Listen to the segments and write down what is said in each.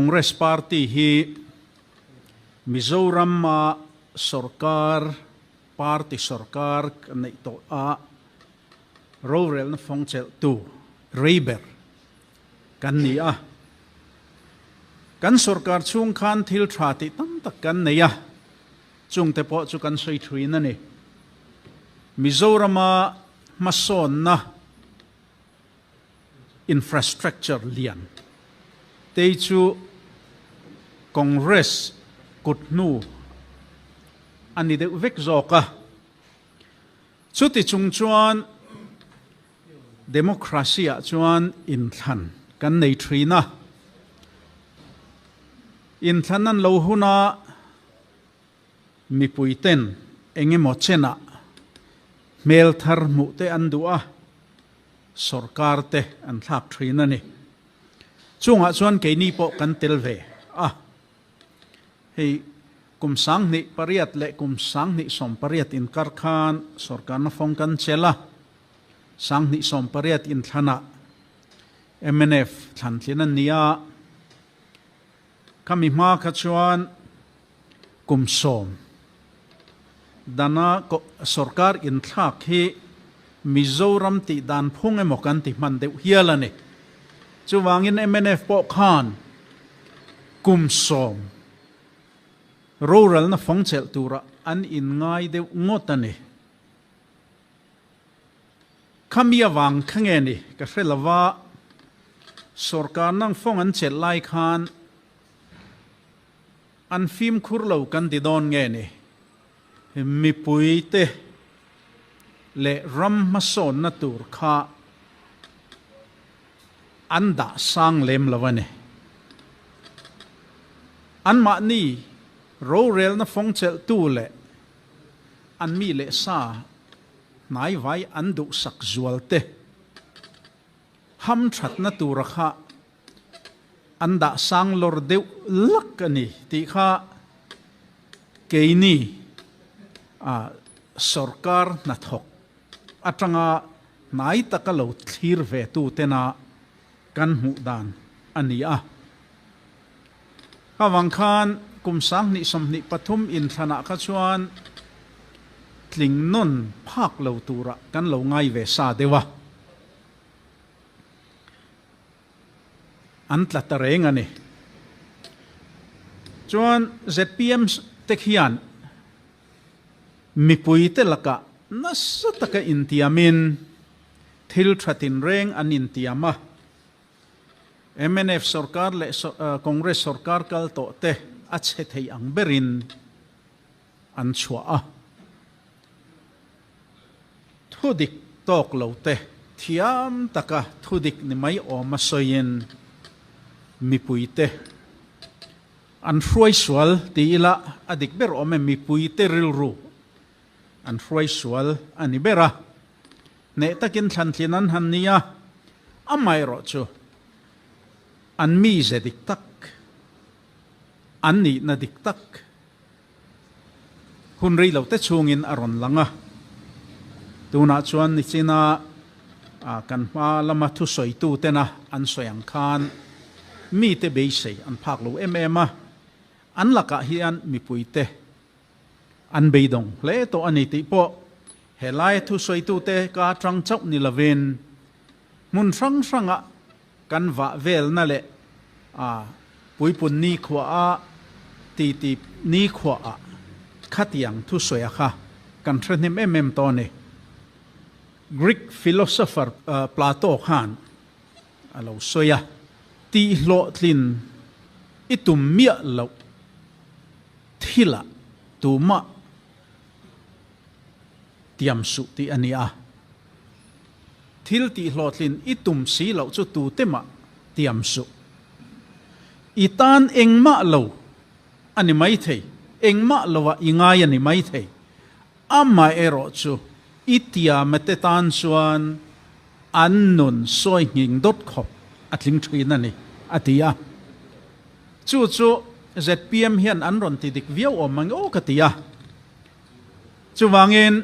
Congress Party hi Mizoram a sorkar party sorkar kan neih tawh a rorelna fawng chelhtu rei ber kan ni a. Kan sorkar chhung khan thil tha tih tam tak kan nei a, chungte pawh chu kan sawi thuin a ni. Mizorama hmasawnna infrastructure lian tei chu Congress kut hnu a ni deuh vek zawk a. Chuti chung chuan Democracy ah chuan inthlan kan nei thin a. Inthlan an lo huna mipui ten eng emaw chenah hmel thar hmuh te an duh a, sorkar te an thlak thin a ni. Chungah chuan keini pawh kan tel ve a. Hei kum 2008 leh kum 2018 inkar khan sorkarna fawng kan chelh a, 2018 inthlanah mnf thlantlin an ni a, khami hma kha chuan kum sawm dana sorkar inthlak hi Mizoram tih dan phung emaw kan ti hman deuh hial a ni. Chuvangin mnf pawh khan kum sawm roralna fawng chelh turah an inngai deuh ngawt a ni. Khami avang kha nge ni ka hre lo va, sorkar nang fawng an chelh lai khan an fimkhur lo kan ti dawn nge ni? Mipuite leh ram hmasawnna tur kha an dah sang lem lo a ni. Anmahni rorelna fawng chelhtu leh an mi leh sa hnaivai an duhsak zualte hamthatna tura kha an dah sang lawr deuh lak a ni tih kha keini sorkar hnathawk atanga hnai taka lo thlir ve tu tena kan hmuh dan a ni a. Khavang khan kum 2023 inthlanah kha chuan tling nawn phak lo turah kan lo ngai ve sa deuh a. An tla ta reng a ni. Chuan zpm te khian mipuite lakah nasa taka intiamin thil tha tinreng an intiam a. Mnf sorkar leh Congress sorkar kal tawh te a chhe thei ang berin an chhuah a. Thudik tawk lo te thiam taka thudik ni mai awm a sawiin mipuite an hruai sual ti ila a dik ber awm e, mipuite rilru an hruai sual a ni ber a, hneh takin thlantlin an han ni a, amaherawh chu an mize dik tak, an nihna dik tak Hun rei lo te chhungin a rawn lang a, tunah chuan nichina kan hma lama thusawitu tena an sawi ang khan mite beisei an phak lo em em a, an lakah hian mipuite an beidawng hle tawh a ni tih pawh helai thusawitute ka atang chauh ni lovin hmun hrang hranga Kan vah velna leh a puipun nikhua a titi nikhua ah khatiang thusawi a kha kan hre hnem em em tawh a ni. Greek philosopher Plato khan a lo sawi a, Tihhlawhtlin i tum miah loh thilah tumah tiam suh tih a ni a. Thil tihhlawhtlin i tum si loh chu tute mah tiam suh. I tan engmah lo a ni maithei, engmah loah i ngai a ni maithei. Amaherawh chu i tiamate tan chuan an nun sawi nghing dawt khawp a tling thin a ni, a ti a. Chu chu zpm hian an rawn ti dik viau awm ang aw ka ti a. Chuvangin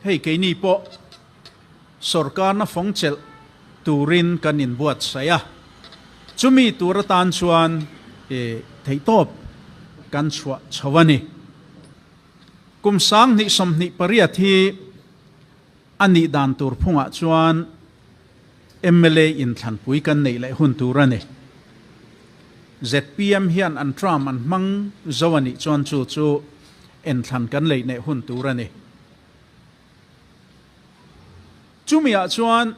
hei keini pawh sorkarna fawng chelh turin kan inbuatsaih a, chumi tur atan chuan Theihtawp kan chhuah chho a ni. Kum 2028 hi a nih dan tur phungah chuan mla inthlanpui kan neih leh hun tur a ni. Zpm hian an term an hmang zo a nih chuan chu chu enthlan kan lei neih hun tur a ni. Chumiah chuan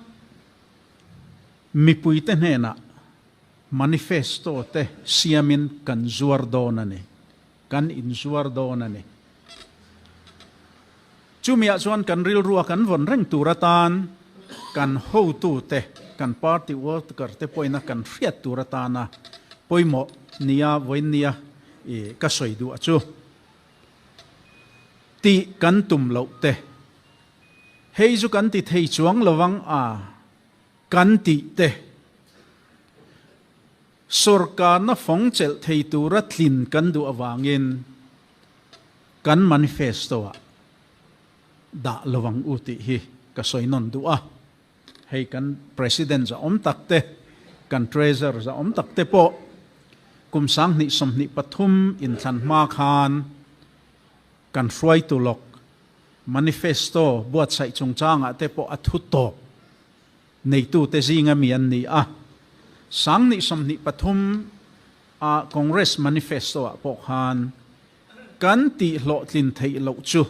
mipuite hnenah Manifesto te siamin kan zuar dawn a ni. Kan inzuar dawn a ni. Chumiah chuan kan rilrua kan vawn reng tur atan kan hotute, kan party worker te pawhin kan hriat tur atana pawimawh nia vawiin nia i ka sawi duh a chu. Tih kan tum loh te. Hei chu kan ti thei chuang lovang a. Kan tih te, Sorkarna fawng chelh thei tura tlin kan duh avangin kan manifesto-ah dah lo ang u tih hi ka sawi nawn duh a. Hei kan President zahawm tak te, kan Treasurer zahawm tak te pawh kum 2023 inthlan hma khan kan hruaitu lawk manifesto buatsaih chungchangah te pawh a thu tawp neitute zinga mi an ni a. 2023 a Congress manifesto ah pawh khan kan tih hlawhtlin theih loh chu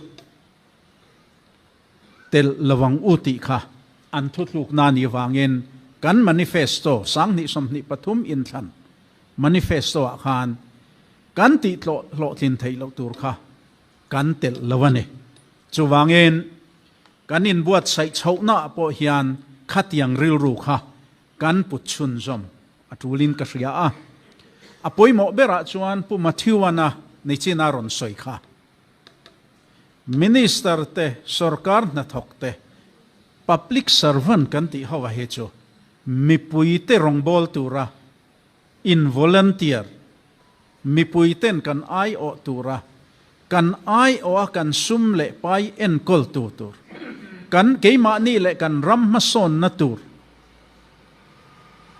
telh lo ang u tih kha an thutlukna ni vangin kan manifesto 2023 inthlan manifesto ah khan kan tih hlawhtlin theih loh tur kha kan telh lo a ni. Chuvangin kan inbuatsaih chhohnaah pawh hian khatiang rilru kha kan put chhunzawm a tulin ka hria a. A pawimawh berah chuan Pu Matthew-ana nichina rawn sawi kha. Minister te, sorkar hnathawk te, public servant kan tih ho a hi chu mipuite rawngbâwl tura in volunteer, mipui ten kan aiawh tura kan aiawha kan sum leh pai enkawl tu tur, kan keimahni leh kan ram hmasawnna tur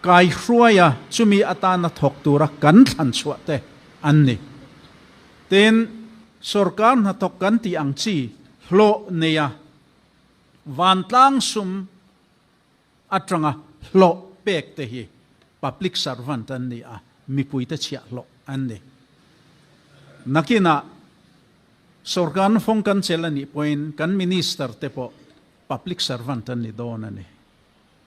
kaihruaia chumi atana thawk tura kan thlan chhuah te an ni. Tin, sorkar hnathawk kan tih ang chi hlawh neia vantlang sum atanga hlawh pek te hi public servant an ni a, mipuite chhiah hlawh an ni. Nakinah sorkar fawng kan chelh a nih pawhin kan minister te pawh public servant an ni dawn a ni.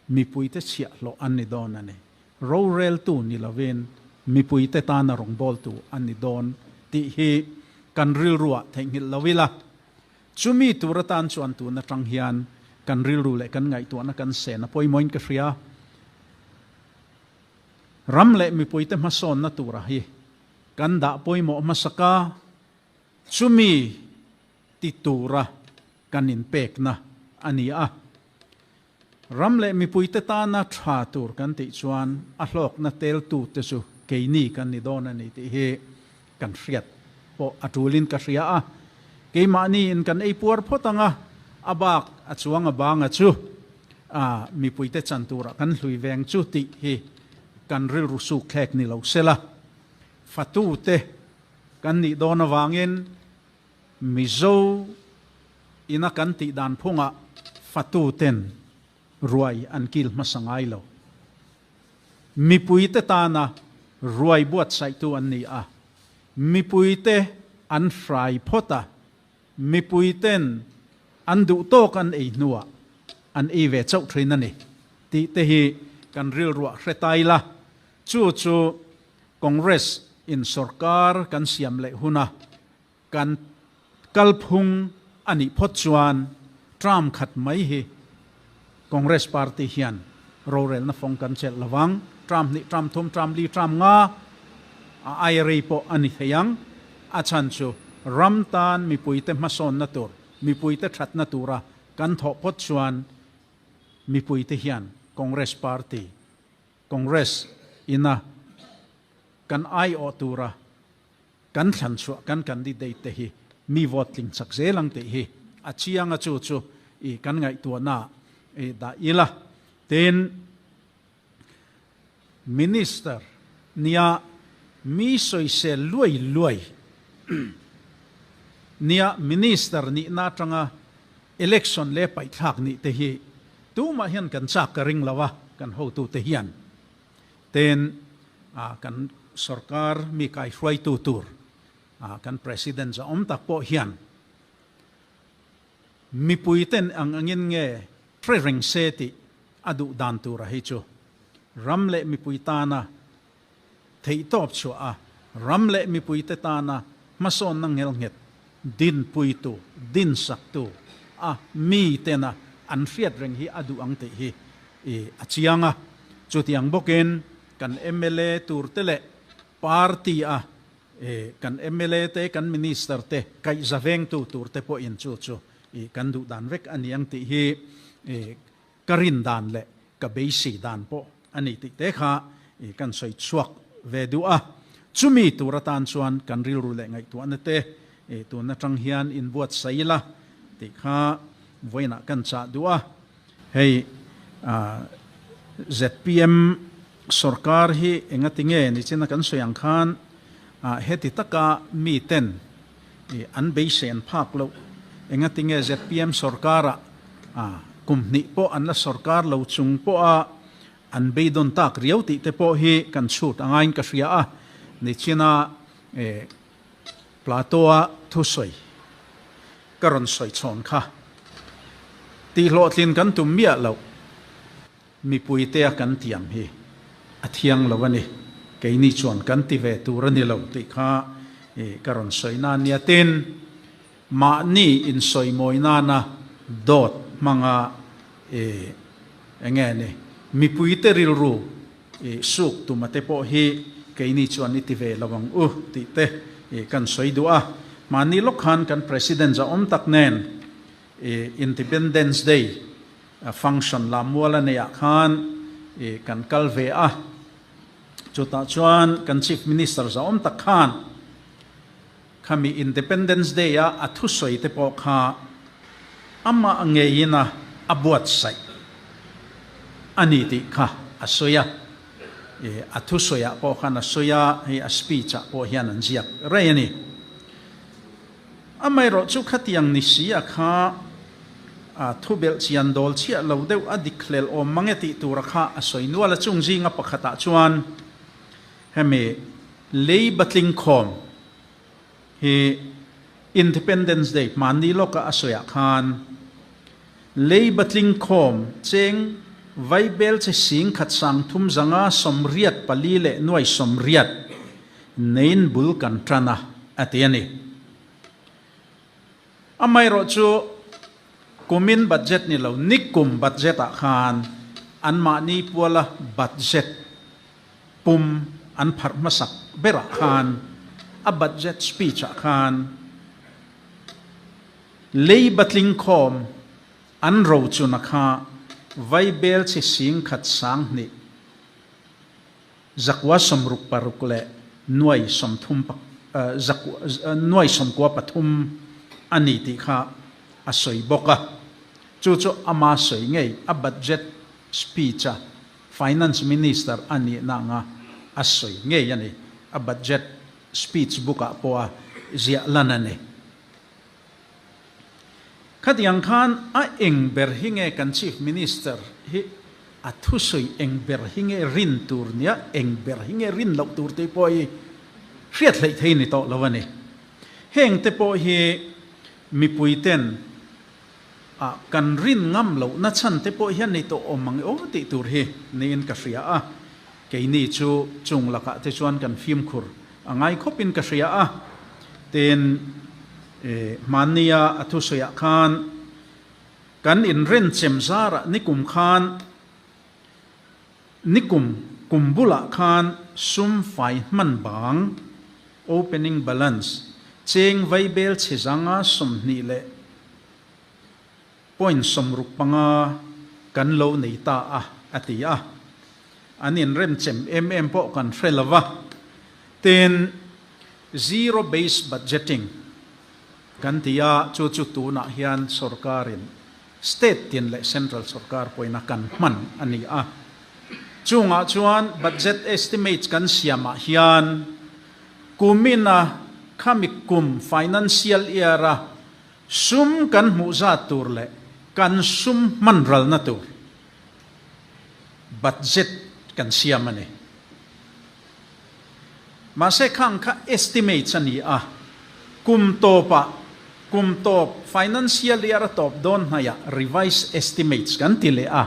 Mipuite chhiah hlawh an ni dawn a ni. Roreltu ni lovin mipuite tana rawngbawltu an ni dawn tih hi kan rilruah theihnghilh lo ila. Chumi tur atan chuan tun atang hian kan rilru leh kan ngaihtuahna kan sen a pawimawhin ka hria. Ram leh mipuite hmasawnna tura hi kan dah pawimawh hmasak a, chumi ti tura kan inpekna a ni a. Ram leh mipuite tana tha tur kan tih chuan a hlawkna teltute chu keini kan ni dawn a ni tih hi kan hriat pawh a tulin ka hria a. Keimahniin kan ei puar phawt ang a, a bak a chuang a bang a chu a mipuite chan turah kan hlui veng chu tih hi kan rilru suk thlek ni lo sela. Fatute kan nih dawn avangin Mizo ina kan tih dan phungah fatu ten ruai an kil hmasa ngai lo. Mipuite tana ruai buatsaihtu an ni a, mipuite an hrai phawt a, mipuiten an duh tawk an ei hnuah an ei ve chauh thin a ni tih te hi kan rilruah hre ta ila, chu chu Congress in sorkar kan siam leh huna Kan kalphung a nih phawt chuan term khat mai hi Congress party hian rorelna fawng kan chelh lo vang. Term hnih, term thum, term li, term nga a ai rei pawh a ni thei ang. A chhan chu ram tan mipuite hmasawnna tur, mipuite thatna tura kan thawh phawt chuan mipuite hian Congress party, Congress ina kan aiawh tura Kan thlan chhuah kan candidate te hi mi vote tling chak zel ang tih hi a chiang a chu chu i kan ngaihtuahna i dah ila. Tin, Minister nia Mi sawisel luai luai nia Minister nihna atanga election leh paihthlak nih te hi tumah hian kan chak ka ring lo a, kan hotute hian ten kan sorkar mi kaihruaitu tur kan President zahawm tak pawh hian mipui ten ang angin nge hre reng se tih a duh dan tura hei chu ram leh mipui tana theihtawp chhuah a, ram leh mipuite tana hmasawnna ngelnghet dinpuitu, dinsaktu a mitena an hriat reng hi a duh ang tih hi a chiang a. Chutiang bawkin kan mla turte leh party a kan mla te, kan minister te kaihza vengtu turte pawhin chu chu kan duh dan vek a ni ang tih hi Ka rin dan leh ka beisei dan pawh a ni tih te kha kan sawi chhuak ve duh a. Chumi tur atan chuan kan rilru leh ngaihtuahna te tun atang hian inbuatsaih ila tih kha vawiinah kan chah duh a. Hei zpm sorkar hi engati nge nichina kan sawi ang khan heti taka miten an beisei an phak loh. Engati nge zpm sorkarah kum hnih pawh an la sorkar lo chung pawha an beidawn tak riau tih te pawh hi kan chhut a ngaiin ka hria a. Nichina Plato-a thusawi ka rawn sawi chhawn kha tihhlawhtlin kan tum miah loh. Mipuitea kan tiam hi a thiang lo a ni, keini chuan kan ti ve tur a ni lo tih kha ka rawn sawi na nia. Tin, mahni insawi mawi nana dawt hmanga eng nge ni, mipuite rilru suk tuma te pawh hi keini chuan i ti ve lo ang u tih te kan sawi duh a. Mahni lawk khan kan President zahawm tak nen Independence Day function lammual a neih ah khan kan kal ve a, chutah chuan kan Chief Minister zahawm tak khan khami Independence Day a a thusawi te pawh kha amah ngeiin a a buatsaih a ni tih kha a sawi a, a thusawi ah pawh khan a sawi a, hei a speech ah pawh hian an ziak rei a ni. Amaherawh chu khatiang ni si a kha a thubelh chian dawl chhiah lo deuh a dik hlel awm mang e tih tura kha a sawi nual a, chung zinga pakhatah chuan hemi lei batling khawm hi Independence Day hmanni lawka a sawiah khan lei batling khawm cheng vaibel che sing khat sang thum zanga 84 leh nuai 80 Nein bul kan tan a, a ti a ni. Amaherawh chu kumin budget ni lo, nikum budget ah khan anmahni puala budget pum an pharh hmasak berah khan a budget speech ah khan lei batling khawm an rochuna kha vaibel chi 10,000 20 Zakua 66 leh nuai 30 nuai 93 a ni tih kha a sawi bawk a. Chu chu ama sawi ngei a budget speech a Finance Minister a nihna anga a sawi ngei a ni. A budget speech book ah pawh a ziah lan a ni. Khatiang khan a eng ber hi nge kan Chief Minister hi a thusawi eng ber hi nge rin tur nia, eng ber hi nge rin loh tur tih pawh hi hriat hleih thei ni tawh lo a ni. Heng te pawh hi mipui ten a kan rin ngam loh na chhan te pawh hian nei tawh awm ang aw tih tur hi niin ka hria a. Keini chu chung lakah te chuan kan fimkhur a ngai khawpin ka hria a. Tin, hmannia a thusawiah khan kan inrenchem zarah nikum khan, nikum kum bulah khan sum fai hman bang, opening balance, cheng vaibel chhe zanga 20 leh point 65 kan lo nei ta a, a ti a. An inremchem em em pawh kan hre lo va. Tin, zero base budgeting kan ti a, chu chu tunah hian sorkarin state tin leh central sorkar pawhin a kan hman a ni a. Chungah chuan budget estimates kan siamah hian. Kumina khami kum financial year-a sum kan hmuh zat tur leh kan sum hman ralna tur budget kan siam a ni. Mahse khang kha estimates a ni a, kum tawpah, kum tawp financial year a tawp dawn hnaihah revised estimates kan ti leh a.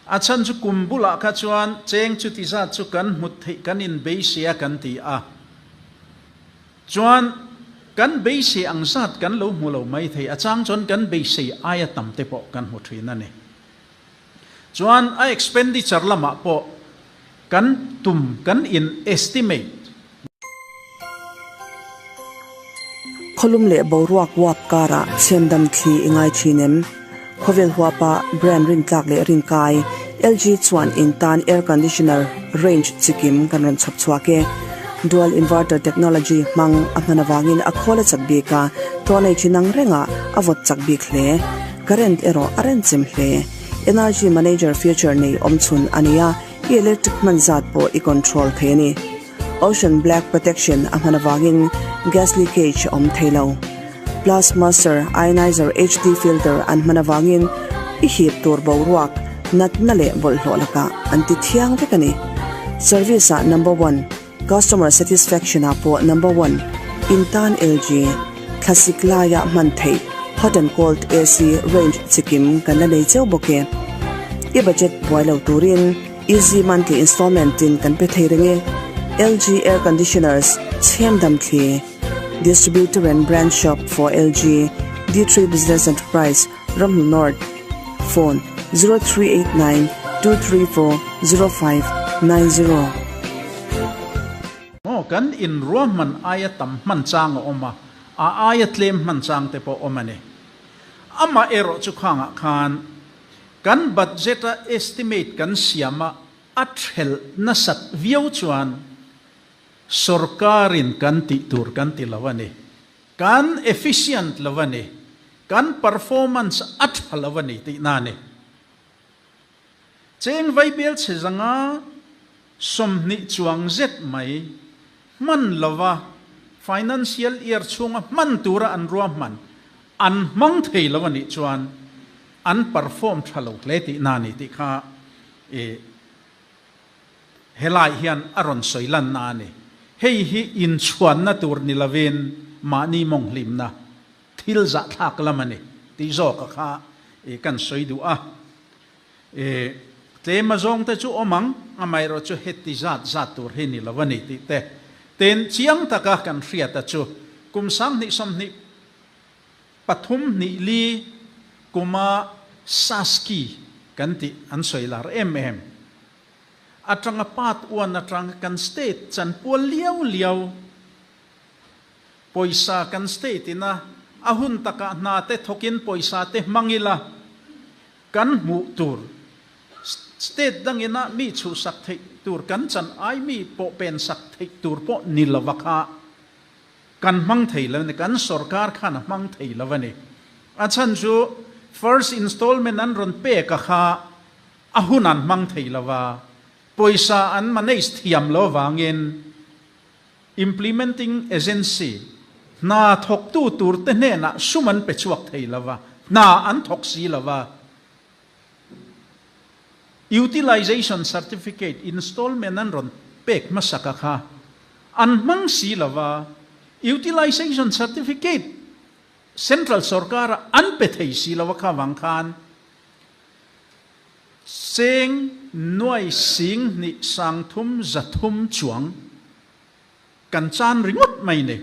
A chhan chu kum bulah kha chuan cheng chuti zat chu kan hmu theih kan inbeisei a kan ti a. Chuan kan beisei ang zat kan lo hmu lo mai thei, a chang chuan kan beisei aia tam te pawh kan hmu thin a ni. Chuan a expenditure lamah pawh kan tum, kan in estimate. Khawlum leh boruak uap karah chhemdam thli i ngai thin em? Khawvel huapa brand rintlak leh rinkai LG chuan in tan air conditioner range chikim kan rawn chhawp chhuak e. Dual inverter technology hmang a hman avangin a khawl a chak bik a, tawlei thin ang rengah a vawt chak bik hle. Current erawh a renchem hle. Energy manager feature nei awmchhun a ni a, i electric hman zat pawh i control thei a ni. Ocean black protection a hman avangin gas leakage a awm thei lo. Plus master ionizer HD filter an hman avangin i hip tur boruak, natna leh bawlhhlawh lakah an ti thiang vek a ni. Service ah number one. Customer satisfaction ah pawh number one in tan LG thlasik laia hman theih hot and cold AC range chikim kan la nei cheu bawk e. I budget buai lo turin easy monthly installment in kan pe thei reng e. LG air conditioners chhem dam thli Distributor and branch shop for LG D3 Business Enterprise Ramhnu North Phone, 0389 234 0590. Maw kan inruahman aia tam hman chang a awm a, a aia tlem hman chang te pawh awm a ni. Amah erawh chu khangah khan kan budget a estimate kan siam a, a thelh nasat viau chuan sorkarin kan tih tur kan ti lo a ni. Kan efficient lo a ni. Kan performance a tha lo a ni tihna a ni. Cheng vaibel chhe zanga 20 chuang zet mai hman lova financial year chhunga hman tura an ruahman an hmang thei lo a nih chuan an perform tha lo hle tihna a ni tih kha i Helai hian a rawn sawi lanna a ni. Hei hi inchhuanna tur ni lovin mahni mawnghlimna thil zahthlak lam a ni tih zawka kha kan sawi duh a. Tlem azawngte chu awm ang, amaherawhchu heti zat zat tur hi ni lo a ni tih te. Tin, chiang taka kan hriata chu kum 20 20 Pathum hnih li kuma Saski kan tih an sawi lar em em. Atanga part one atang kan state chanpual liau liau pawisa kan state ina a hun takah hna te thawkin pawisa te hmang ila kan hmuh tur state dangina mi chhuhsak theih tur kan chan ai mi pawh pensak theih tur pawh ni lova kha Kan hmang thei lo a ni, kan sorkar khan a hmang thei lo a ni. A chhan chu first installment an rawn pek a kha a hun an hmang thei lo a, pawisa an manage thiam lo avangin implementing agency hna thawktu tur te hnenah sum an pe chhuak thei lo a, hna an thawk si lo a. Utilization certificate installment an rawn pek hmasaka kha an hmang si lova, utilization certificate central sorkara an pe thei si lova kha vang khan cheng nuai sing hnih 300 300 chuang kan chan ringawt mai ni.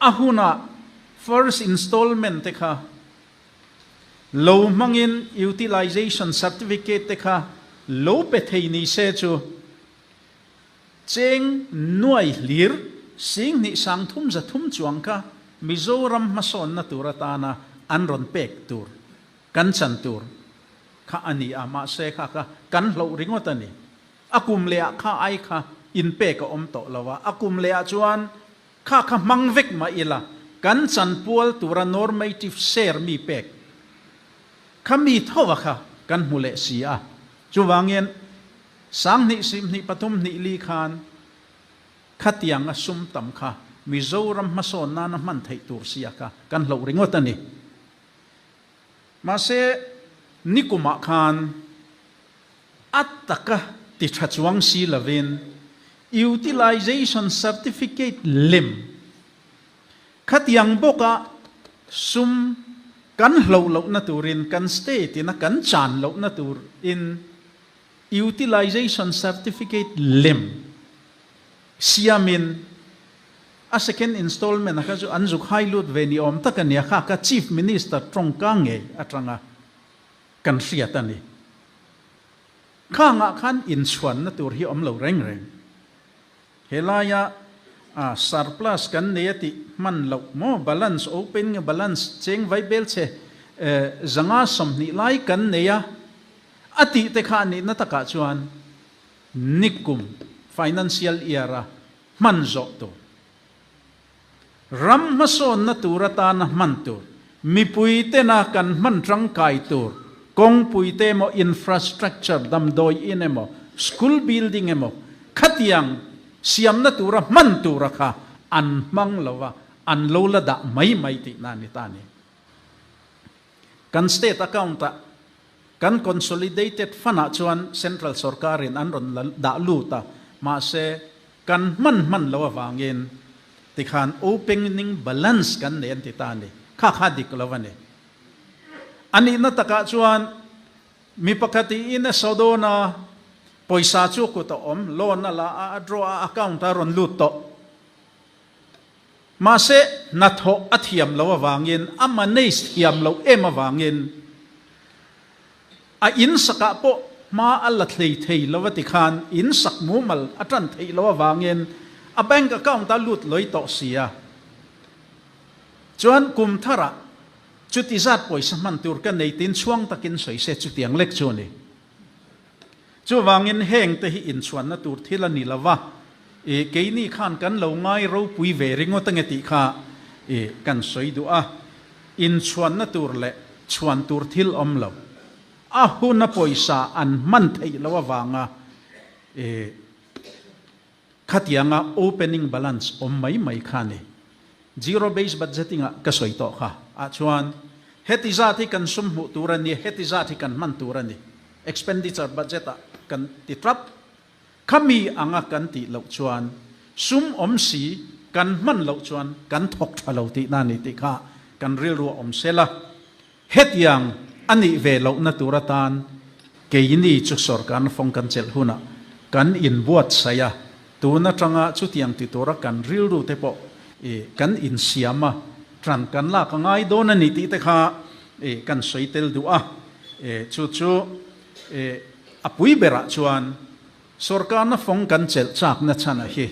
A hunah first installment te kha lo hmangin utilization certificate te kha lo pe thei ni se chu cheng nuai hlir 2 300 300 chuang kha Mizoram hmasawnna tur atana an rawn pek tur kan chan tur kha a ni a, mahse kha kha kan hloh ringawt a ni. A kum leh ah kha ai kha inpek a awm tawh lo a, a kum leh ah chuan kha kha hmang vek mah ila kan chanpual tura normative share mi pek kha mi tho a kha kan hmu leh si a. Chuvangin 20 20 3 2 4 khan khatiang a sum tam kha Mizoram hmasawn nana hman theih tur sia kha kan hloh ringawt a ni. Mahse, nikumah khan a taka ti tha chuang si lovin Utilization Certificate lem khatiang bawka sum kan hloh lohna turin kan state ina kan chan lohna turin Utilization Certificate lem siamin a second installment a kha chu an zuk hai lut ve ni awm tak a nia kha ka Chief Minister tawngka ngei atanga kan hriat a ni. Khangah khan inchhuanna tur hi awm lo reng reng. Helaia a surplus kan nei a tih hman loh maw balance open nge balance cheng vai bel che 530 lai kan nei a a tih te kha a nihna takah chuan nikum financial year a hman zawh tur. Ram hmasawnna tur atana hman tur, mipui tena kan hman tangkai tur, kawngpui te emaw, infrastructure, damdawi in emaw, school building emaw, khatiang siamna tura hman tura kha an hmang lo a, an lo la dah mai mai tihna a ni ta a ni. Kan state account-ah kan consolidated fund-ah chuan central sorkarin an rawn la dah lut a, mahse kan hman hman lo avangin tikhan opening balance kan nei an ti ta a ni. Kha kha dik lo a ni. A nihna takah chuan mi pakhat in a saw dawn a, pawisa chu kut a awm, loan a la a, a draw a, account a rawn lut tawh. Mahse, hnathawh a thiam lo avangin, a manage thiam loh em avangin a in sakah pawh hma a la thlei thei lo a ti khan in sak mumal a tan theih loh avangin a bank account a lut lawih tawh si a. Chuan kum tharah chuti zat pawisa hman tur ka nei tin chhuang takin sawi se chutiang lek chu a ni. Chuvangin heng te hi inchhuanna tur thil a ni lo va, i keini khan kan lo ngai ropui ve ringawt ange tih kha i kan sawi duh a. Inchhuanna tur leh chhuan tur thil awm lo, a huna pawisa an hman theih loh avanga i Khatianga opening balance awm mai mai kha ni. Zero base budgeting ah ka sawi tawh kha ah chuan heti zat hi kan sum hmuh tur a ni, heti zat hi kan hman tur a ni. Expenditure budget ah kan ti tap. Khami anga kan tih loh chuan sum awm si kan hman loh chuan kan thawk tha lo tihna a ni tih kha kan rilru a awm sel a. Hetiang a nih ve lohna tur atan keini chu sorkar fawng kan chelh hunah kan inbuatsaih a, tun atanga chutiang ti tura kan rilru te pawh kan insiam a, ṭan kan lak a ngai dawn a ni tih te kha kan sawi tel duh a. Chu chu a pui berah chuan sorkarna fawng kan chelh chakna chhan a hi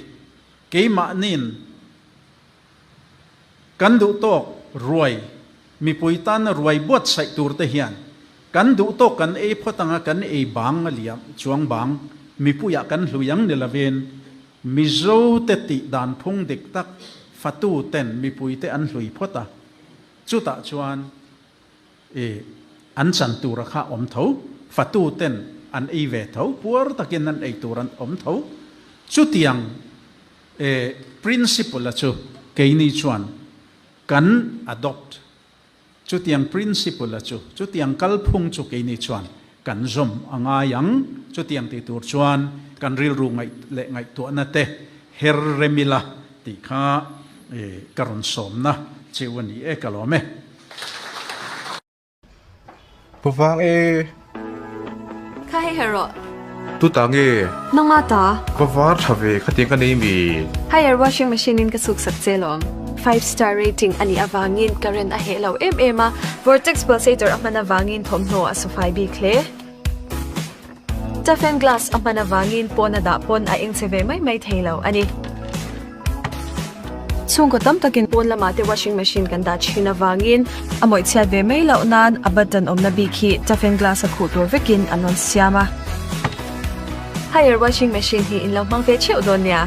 keimahni'n Kan duh tawk ruai, mipui tana ruai buatsaih tur te hian kan duh tawk kan ei phawt anga kan ei bang a liam chuang bang mipuiah kan hlui ang ni lovin Mizo te tih dan phung dik tak fatu ten mipui te an hlui phawt a, chutah chuan i an chan tura kha awm tho, fatu ten an ei ve tho, puar takin an ei tur an awm tho, chutiang E principle a chu keini chuan kan adopt, chutiang principle a chu, chutiang kalphung chu keini chuan kan zawm a ngai ang, chutiang tih tur chuan kan rilru ngaih leh ngaihtuahna te her rem ila tih kha ka rawn sawmna cheu a ni e, ka lawm e. Pu vang e. Kha hei her rawh. Tu ta nge? Nangma ta. Va var tha ve khatiang ka nei mi. Haier washing machine in ka suk sak che lawm. Five star rating a nih avangin current a heh lo em em a, vortex pulsator a hman avangin thawmhnaw a su fai bik hle. Toughen glass a hman avangin pawn a dah pawn a eng che ve mai mai thei lo a ni. Chhungkaw tam takin pawn lamah te washing machine kan dah thin avangin a mawih chhiat ve mai loh nan a button awmna bik hi toughen glass a khuh tur vekin an rawn siam a. Haier washing machine hi in lo hmang ve theuh dawn nia.